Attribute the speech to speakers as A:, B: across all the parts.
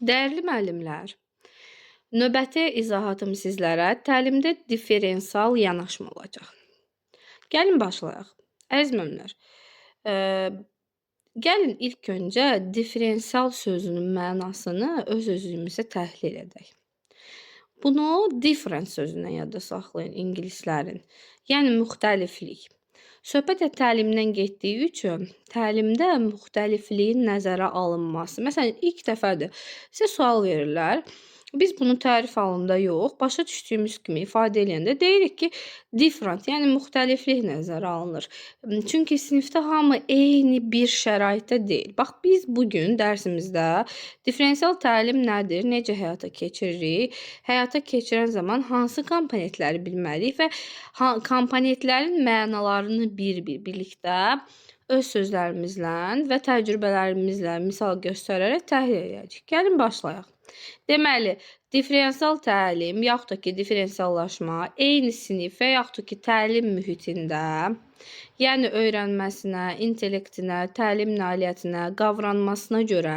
A: Dəyərli müəllimlər, növbəti izahatım sizlərə təlimdə differensial yanaşma olacaq. Gəlin başlayaq. Əziz müəllimlər, gəlin ilk öncə differensial sözünün mənasını öz-özlüyümüzə təhlil edək. Bunu different sözündən yadda saxlayın ingilislərin. Yəni müxtəliflik. Söhbət də təlimdən getdiyi üçün təlimdə müxtəlifliyin nəzərə alınması. Məsələn, ilk dəfədir sizə sual verirlər. Biz bunu tərif halında yox, başa düşdüyümüz kimi ifadə eləyəndə deyirik ki, different, yəni müxtəliflik nəzərə alınır. Çünki sinifdə hamı eyni bir şəraitdə deyil. Bax, biz bu gün dərsimizdə differensial təlim nədir, necə həyata keçiririk, həyata keçirən zaman hansı komponentləri bilməliyik və komponentlərin mənalarını bir-bir birlikdə öz sözlərimizlə və təcrübələrimizlə misal göstərərək təhlil edəcəyik. Gəlin başlayaq. Deməli, differensial təlim yaxud da ki, differensiallaşma eyni sinif və yaxud da ki, təlim mühitində, yəni öyrənməsinə, intellektinə, təlim nailiyyətinə, qavranmasına görə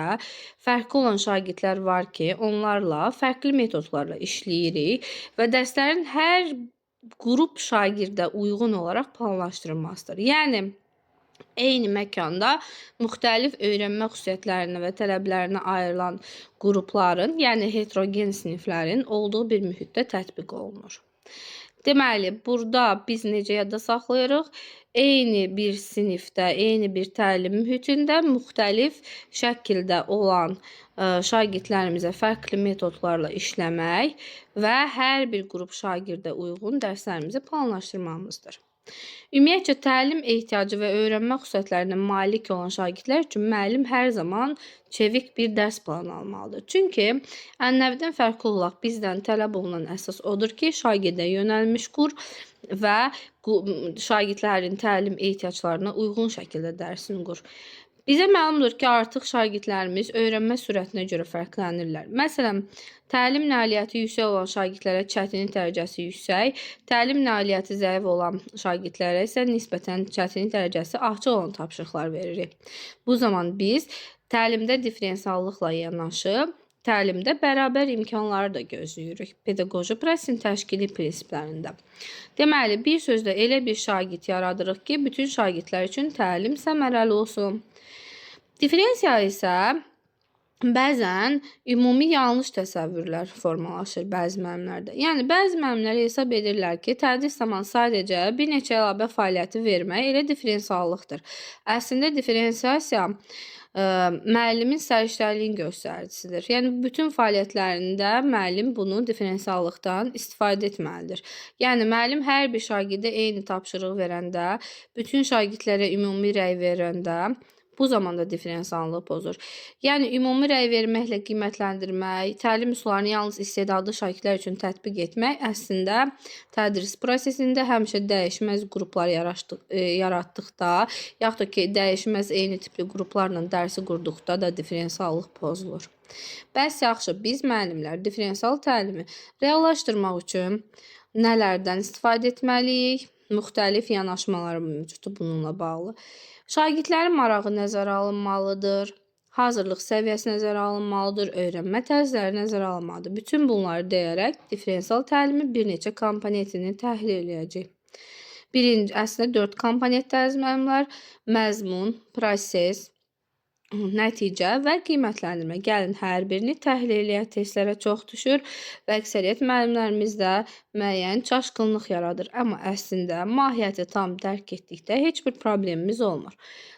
A: fərqli olan şagirdlər var ki, onlarla fərqli metodlarla işləyirik və dərslərin hər qrup şagirdə uyğun olaraq planlaşdırılmasıdır. Yəni, eyni məkanda müxtəlif öyrənmə xüsusiyyətlərinə və tələblərinə ayrılan qrupların, yəni heterogen siniflərin olduğu bir mühitdə tətbiq olunur. Deməli, burada biz necə yadda saxlayırıq? Eyni bir sinifdə, eyni bir təlim mühitində müxtəlif şəkildə olan şagirdlərimizə fərqli metodlarla işləmək və hər bir qrup şagirdə uyğun dərslərimizi planlaşdırmamızdır. Ümumiyyətcə, təlim ehtiyacı və öyrənmə xüsusiyyətlərinə malik olan şagirdlər üçün müəllim hər zaman çevik bir dərs planı almalıdır. Çünki ənənəvidən fərqli olaraq bizdən tələb olunan əsas odur ki, şagirdə yönəlmiş qur və şagirdlərin təlim ehtiyaclarına uyğun şəkildə dərsini qur. Bizə məlumdur ki, artıq şagirdlərimiz öyrənmə sürətinə görə fərqlənirlər. Məsələn, təlim nailiyyəti yüksək olan şagirdlərə çətinlik dərəcəsi yüksək, təlim nailiyyəti zəif olan şagirdlərə isə nisbətən çətinlik dərəcəsi alçaq olan tapşırıqlar veririk. Bu zaman biz təlimdə differensiallıqla yanaşı, təlimdə bərabər imkanları da gözləyirik pedaqoji prosesin təşkili prinsiplərində. Deməli, bir sözlə elə bir şagird yaradırıq ki, bütün şagirdlər üçün təlim səmərəli olsun. Diferensiya isə bəzən ümumi yanlış təsəvvürlər formalaşır bəzi müəllimlərdə. Yəni, bəzi müəllimlər hesab edirlər ki, tədris zamanı sadəcə bir neçə əlavə fəaliyyəti vermək elə diferensiallıqdır. Əslində, diferensiasiya müəllimin səriştəliyinin göstəricisidir. Yəni, bütün fəaliyyətlərində müəllim bunu diferensiallıqdan istifadə etməlidir. Yəni, müəllim hər bir şagirdə eyni tapşırığı verəndə, bütün şagirdlərə ümumi rəy verəndə bu zaman da diferensiallıq pozur. Yəni, ümumi rəy verməklə qiymətləndirmək, təlim üsullarını yalnız istedadlı şagirdlər üçün tətbiq etmək əslində tədris prosesində həmişə dəyişməz qruplar yaratdıqda, yaxud da ki, dəyişməz eyni tipli qruplarla dərsi qurduqda da diferensiallıq pozulur. Bəs yaxşı, biz müəllimlər diferensial təlimi reallaşdırmaq üçün nələrdən istifadə etməliyik? Müxtəlif yanaşmalar mövcuddur bununla bağlı. Şagirdlərin marağı nəzərə alınmalıdır, hazırlıq səviyyəsi nəzərə alınmalıdır, öyrənmə tərzləri nəzərə alınmalıdır. Bütün bunları deyərək diferensial təlimin bir neçə komponentini təhlil eləyəcəyik. Birinci, əslində 4 komponent əziz müəllimlər: məzmun, proses, nəticə və qiymətləndirmə. Gəlin hər birini təhlil eləyək. Testlərə çox düşür və əksəriyyət müəllimlərimizdə müəyyən çaşqınlıq yaradır. Amma əslində mahiyyəti tam dərk etdikdə heç bir problemimiz olmur.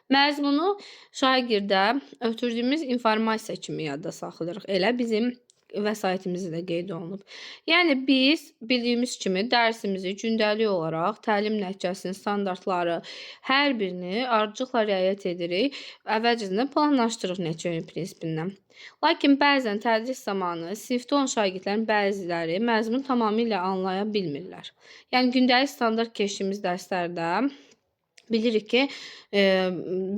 A: Məzmunu şagirdə ötürdüyümüz informasiya kimi yadda saxlayırıq. Elə bizim vəsaitimizdə də qeyd olunub. Yəni, biz bildiyimiz kimi dərsimizi gündəlik olaraq təlim nəticəsinin standartları hər birini ardıcıqla riayət edirik. Əvvəlcədən planlaşdırırıq nəticə prinsipindən. Lakin bəzən tədris zamanı sinifdə olan şagirdlərin bəziləri məzmunu tamamilə anlaya bilmirlər. Yəni, gündəlik standart keçdiyimiz dərslərdə bilirik ki,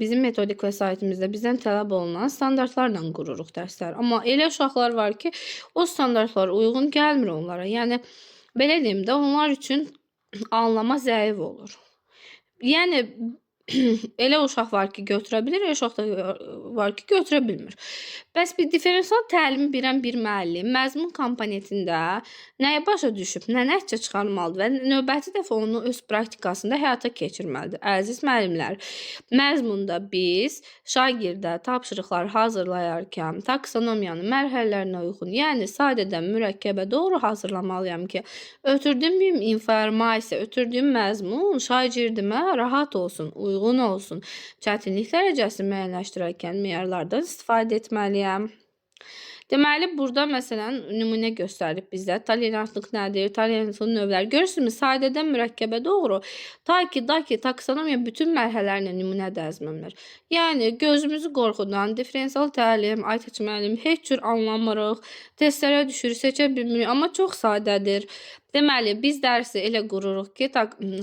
A: bizim metodik vəsaitimizdə bizdən tələb olunan standartlarla qururuq dərsləri. Amma elə uşaqlar var ki, o standartlar uyğun gəlmir onlara. Yəni, belə deyim də, onlar üçün anlama zəif olur. Yəni, Elə uşaq var ki, götürə bilir, elə uşaq da var ki, götürə bilmir. Bəs bir diferensial təlimi bilən bir müəllim məzmun komponentində nəyi başa düşüb, nə nəticə çıxarmalıdır və növbəti dəfə onu öz praktikasında həyata keçirməlidir. Əziz müəllimlər, məzmunda biz şagirdə tapşırıqlar hazırlayarkən taksonomiyanın mərhələlərinə uyğun, yəni sadədən mürəkkəbə doğru hazırlamalıyam ki, ötürdüyüm informasiya, ötürdüyüm məzmun şagirdimə rahat olsun, uyğun olsun. Çətinlik dərəcəsini müəyyənləşdirərkən meyarlardan istifadə etməliyəm. Deməli, burada məsələn nümunə göstərib bizə tolerantlıq nədir, tolerantlığın növləri. Görürsünüzmü, sadədən mürəkkəbə doğru ta ki, da ki, taksonomiya bütün mərhələlərlə nümunə də əzməmlər. Yəni, gözümüzü qorxudan diferensial təlim, Aytaç müəllim heç cür anlamırıq, testlərə düşürük, seçə bilmirik, amma çox sadədir. Deməli, biz dərsi elə qururuq ki,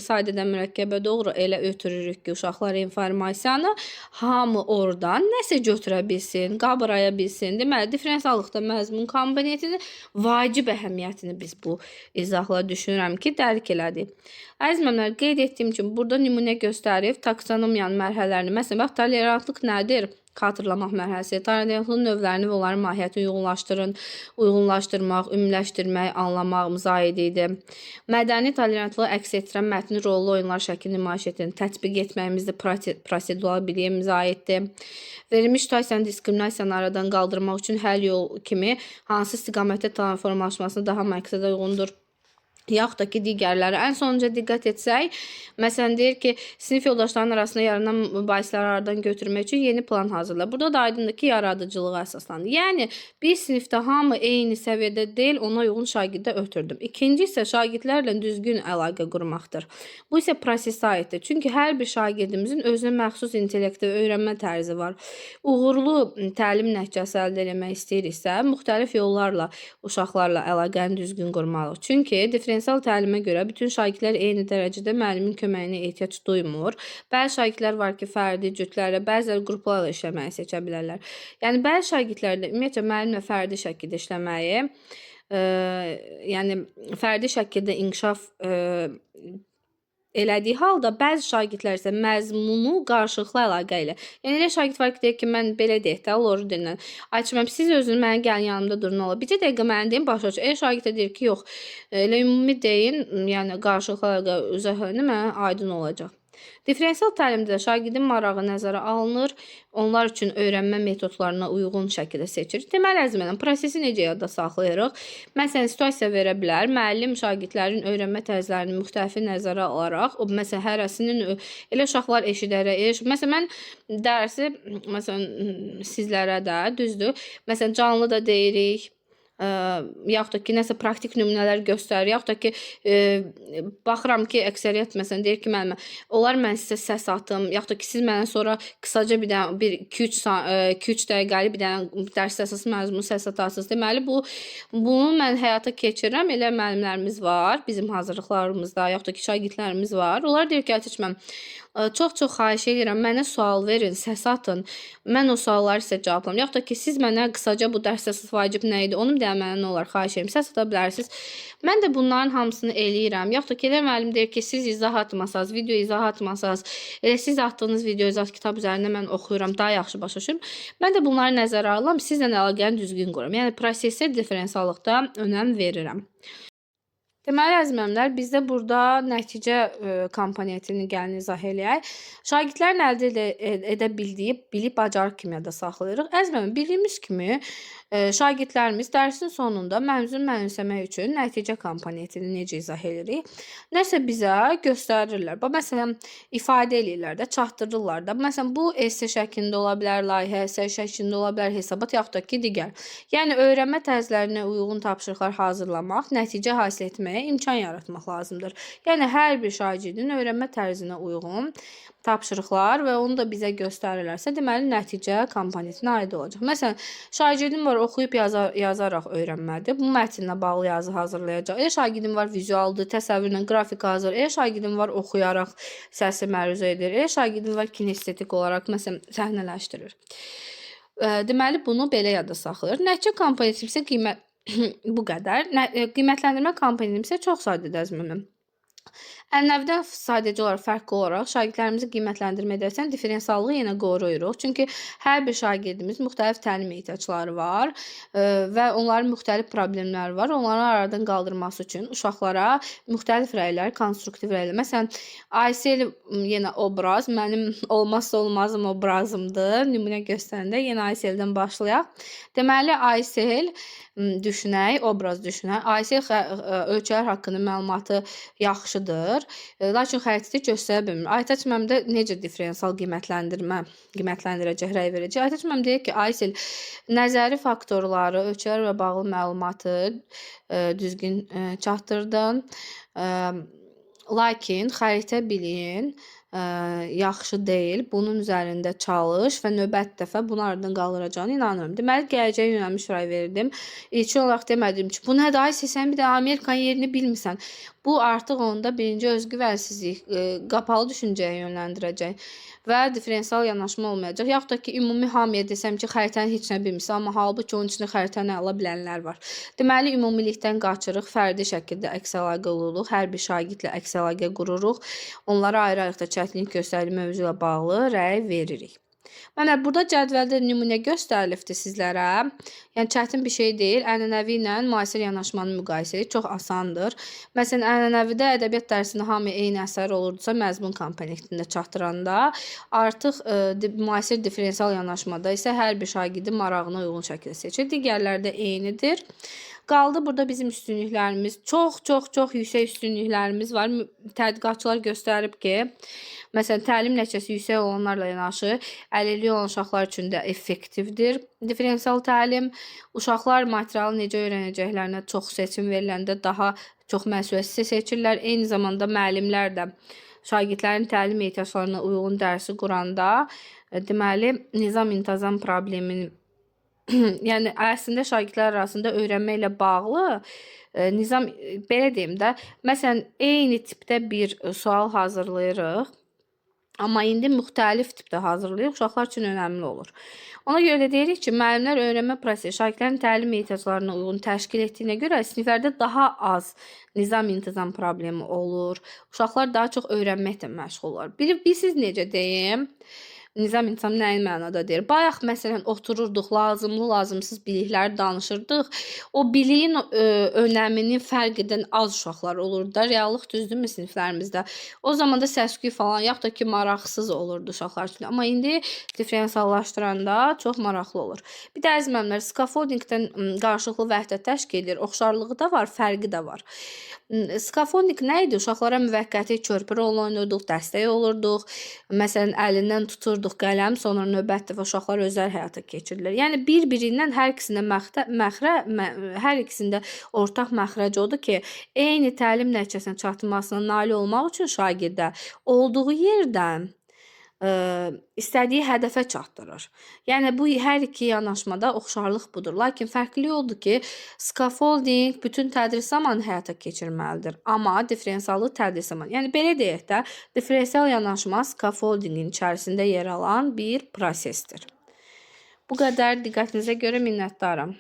A: sadədən mürəkkəbə doğru elə ötürürük ki, uşaqlar informasiyanı hamı oradan nəsə götürə bilsin, qabraya bilsin. Deməli, diferensiallıqda məzmun komponentinin vacib əhəmiyyətini biz bu izahla düşünürəm ki, dərk elədik. Əziz müəllimlər, qeyd etdiyim kimi burada nümunə göstərib taksonomiyanın mərhələlərini. Məsələn, bax, tolerantlıq nədir? Xatırlamaq mərhələsi, tolerantlığın növlərini və onların mahiyyətini uyğunlaşdırın, uyğunlaşdırmaq, ümumiləşdirmək, anlamaq aid idi. Mədəni tolerantlığı əks etdirən mətni rollu oyunlar şəklində nümayiş etdirin, tətbiq etməyimizdə prosedural biliyimizə aiddir. Verilmiş situasiyanın diskriminasiyanı aradan qaldırmaq üçün həll yol kimi hansı istiqamətdə tolerant formalaşmasına daha məqsədə uyğundur? Yaxud da ki, digərləri. Ən sonunca diqqət etsək, məsələn, deyir ki, sinif yoldaşlarının arasında yaranan mübahisələri aradan götürmək üçün yeni plan hazırla. Burada da aydındır ki, yaradıcılığa əsaslanır. Yəni, bir sinifdə hamı eyni səviyyədə deyil, ona uyğun şagirdə ötürdüm. İkinci isə şagirdlərlə düzgün əlaqə qurmaqdır. Bu isə prosesə aiddir. Çünki hər bir şagirdimizin özünə məxsus intellekti və öyrənmə tərzi var. Uğurlu təlim nəticəsi əldə etmək istəyiriksə, müxtəlif yollarla uşaqlarla əlaqəni düzgün qurmalıyıq. Çünki diferensial təlimə görə bütün şagirdlər eyni dərəcədə müəllimin köməyinə ehtiyac duymur. Bəzi şagirdlər var ki, fərdi, cütlərlə, bəziləri qruplarla işləməyi seçə bilərlər. Yəni, bəzi şagirdlərlə ümumiyyətcə müəllimlə fərdi şəkildə işləməyi, yəni fərdi şəkildə inkişaf elədiyi halda bəzi şagirdlər isə məzmunu qarşılıqlı əlaqə ilə. Yəni elə şagird var ki, deyir ki, mən belə deyək də, loru dinlə. Ayça müəllim, siz özünüz mənə gəlin yanımda durun ola. Bircə dəqiqə mənə deyin, başa düşün. Elə şagird də deyir ki, yox, elə ümumi deyin, yəni qarşılıqlı əlaqə üzərində mənə aydın olacaq. Diferensial təlimdə də şagirdin marağı nəzərə alınır, onlar üçün öyrənmə metodlarına uyğun şəkildə seçirik. Deməli, əziz müəllim, prosesi necə yadda saxlayırıq? Məsələn, situasiya verə bilər, müəllim şagirdlərin öyrənmə tərzlərini müxtəlif nəzərə alaraq, o, məsələn, hərəsinin elə uşaqlar eşidərək, məsələn, mən dərsi, məsələn, sizlərə də, düzdür, məsələn, canlı da deyirik, yaxud da ki, nəsə praktik nümunələr göstərir, yaxud da ki, baxıram ki, əksəriyyət məsələn deyir ki, müəllimə, olar mən sizə səs atım, yaxud da ki, siz mənə sonra qısaca bir dənə, bir 2-3 dəqiqəlik bir dənə dərs əsas məzmunu səs atarsınız. Deməli, bunu mən həyata keçirirəm. Elə müəllimlərimiz var, bizim hazırlıqlarımızda, yaxud da ki, şagirdlərimiz var. Onlar deyir ki, Aytaç müəllim, çox-çox xahiş edirəm, mənə sual verin, səs atın, mən o sualları sizə cavablayım. Yaxud da ki, siz mənə qısaca bu dərs əsas vacib nə idi, onu bir dənə mənə nə olar, xahiş edirəm, səs ata bilərsiniz. Mən də bunların hamısını eləyirəm. Yaxud da ki, elə müəllim deyir ki, siz izah atmasanız, video izah atmasanız, elə siz atdığınız video izah kitab üzərində mən oxuyuram, daha yaxşı başa düşürüm. Mən də bunları nəzərə alıram, sizlə əlaqəni düzgün qururam. Yəni, prosesə diferensiallıqda önəm verirəm. Deməli, əziz müəllimlər, bizdə burada nəticə komponentini gəlin izah eləyək. Şagirdlərin əldə edə bildiyi bilik bacarıq kimi yadda saxlayırıq. Əziz müəllim, bildiyimiz kimi şagirdlərimiz dərsin sonunda məzun mənimsəmək üçün nəticə komponentini necə izah edirik? Nəsə bizə göstərirlər. Bax, məsələn, ifadə eləyirlər də, çatdırırlar da. Məsələn, bu esse şəklində ola bilər, layihə, əsər şəklində ola bilər, hesabat, yaxud da ki, digər. Yəni, öyrənmə tərzlərinə uyğun tapşırıqlar hazırlamaq, nəticə hasil etməyə imkan yaratmaq lazımdır. Yəni, hər bir şagirdin öyrənmə tərzinə uyğun tapşırıqlar və onu da bizə göstərirlərsə, deməli, nəticə komponentinə aid olacaq. Məsələn, şagirdim var, oxuyub yazaraq öyrənmədir. Bu mətnlə bağlı yazı hazırlayacaq. Elə şagirdim var, vizualdır, təsəvvürlə qrafika hazır. Elə şagirdim var, oxuyaraq səsi məruzə edir. Elə şagirdim var, kinestetik olaraq, məsələn, səhnələşdirir. Deməli, bunu belə yadda saxlayır. Nəticə komponenti isə qiymət bu qədər. Qiymətləndirmə komponenti isə çox sadədir, əziz müəllim. Ənənəvidən sadəcə olaraq fərqli olaraq şagirdlərimizi qiymətləndirmə edərkən diferensiallığı yenə qoruyuruq. Çünki hər bir şagirdimiz müxtəlif təlim ehtiyacları var və onların müxtəlif problemləri var. Onları aradan qaldırması üçün uşaqlara müxtəlif rəylər, konstruktiv rəylər. Məsələn, Aysel yenə obraz, mənim olmazsa olmazım obrazımdır. Nümunə göstərəndə yenə Ayseldən başlayaq. Deməli, Aysel düşünək, obraz düşünək. Aysel ölkələr haqqında məlumatı yaxşıdır. Lakin xəritədə göstərə bilmir. Aytaç müəllim də necə diferensial qiymətləndirəcək, rəy verəcək? Aytaç müəllim deyir ki, Aysel nəzəri faktorları, ölkələrlə bağlı məlumatı düzgün çatdırdın. Lakin xəritə biliyin yaxşı deyil. Bunun üzərində çalış və növbəti dəfə bunu aradan qaldıracağına inanıram. Deməli, gələcəyə yönəlmiş rəy verdim. İlkin olaraq demədim ki, bu nədir Aysel, sən bir də Amerikanın yerini bilmirsən. Bu artıq onda birinci özgüvənsizlik, qapalı düşüncəyə yönləndirəcək və diferensial yanaşma olmayacaq. Yaxud da ki, ümumi hamıya desəm ki, xəritəni heç nə bilmirsən, amma halbuki onun içində xəritəni ala bilənlər var. Deməli, ümumilikdən qaçırıq, fərdi şəkildə əks əlaqə oluruq, hər bir şagirdlə əks əlaqə qururuq, onlara ayrı-ayrılıqda çətinlik göstərdiyi mövzu ilə bağlı rəy veririk. Mənə burada cədvəldə nümunə göstərilibdir sizlərə. Yəni çətin bir şey deyil. Ənənəvi ilə müasir yanaşmanı müqayisə edir. Çox asandır. Məsələn, ənənəvidə ədəbiyyat dərsində hamıya eyni əsər olurdusa, məzmun komponentində çatdıranda, artıq müasir diferensial yanaşmada isə hər bir şagirdin marağına uyğun şəkildə seçir. Digərləri də eynidir. Qaldı burada bizim üstünlüklərimiz. Çox, çox, çox yüksək üstünlüklərimiz var. Tədqiqatçılar göstərib ki, məsələn, təlim nəticəsi yüksək olanlarla yanaşı, əlilliyi olan uşaqlar üçün də effektivdir. Diferensial təlim, uşaqlar materialı necə öyrənəcəklərinə çox seçim veriləndə daha çox məsuliyyətsiz seçirlər. Eyni zamanda müəllimlər də şagirdlərin təlim ehtiyaclarına uyğun dərsi quranda, deməli, nizam-intizam problemini, yəni əslində şagirdlər arasında öyrənmə ilə bağlı nizam, belə deyim də, məsələn, eyni tipdə bir sual hazırlayırıq, amma indi müxtəlif tipdə hazırlayırıq, uşaqlar üçün önəmli olur. Ona görə də deyirik ki, müəllimlər öyrənmə prosesi şagirdlərin təlim ehtiyaclarına uyğun təşkil etdiyinə görə siniflərdə daha az nizam-intizam problemi olur. Uşaqlar daha çox öyrənməklə məşğul olur. Bilirsiniz necə deyim? Nizam-intizam nəyin mənada deyir? Bayaq məsələn otururduq, lazımlı, lazımsız bilikləri danışırdıq. O biliyin önəmini fərq edən az uşaqlar olurdu da. Reallıq düzdürmü siniflərimizdə? O zaman da səs-küy falan, yaxud da ki, maraqsız olurdu uşaqlar üçün. Amma indi diferensiallaşdıranda çox maraqlı olur. Bir də əziz müəllimlər, scaffoldingdən qarşılıqlı vəhdət təşkil edir. Oxşarlığı da var, fərqi də var. Scaffolding nə idi? Uşaqlara müvəqqəti körpü rolu oynayırdıq, dəstək olurduq. Məsələn, əlindən tuturduq qələm, sonra növbəti dəfə uşaqlar özləri həyata keçirirlər. Yəni bir-birindən hər ikisində hər ikisində ortaq məxrəc odur ki, eyni təlim nəticəsinə çatmasına nail olmaq üçün şagirdə olduğu yerdən istədiyi hədəfə çatdırır. Yəni bu hər iki yanaşmada oxşarlıq budur. Lakin fərqli odur ki, scaffolding bütün tədris zamanı həyata keçirməlidir, amma diferensiallı tədris zamanı. Yəni belə deyək də, diferensial yanaşma scaffoldingin içərisində yer alan bir prosesdir. Bu qədər. Diqqətinizə görə minnətdaram.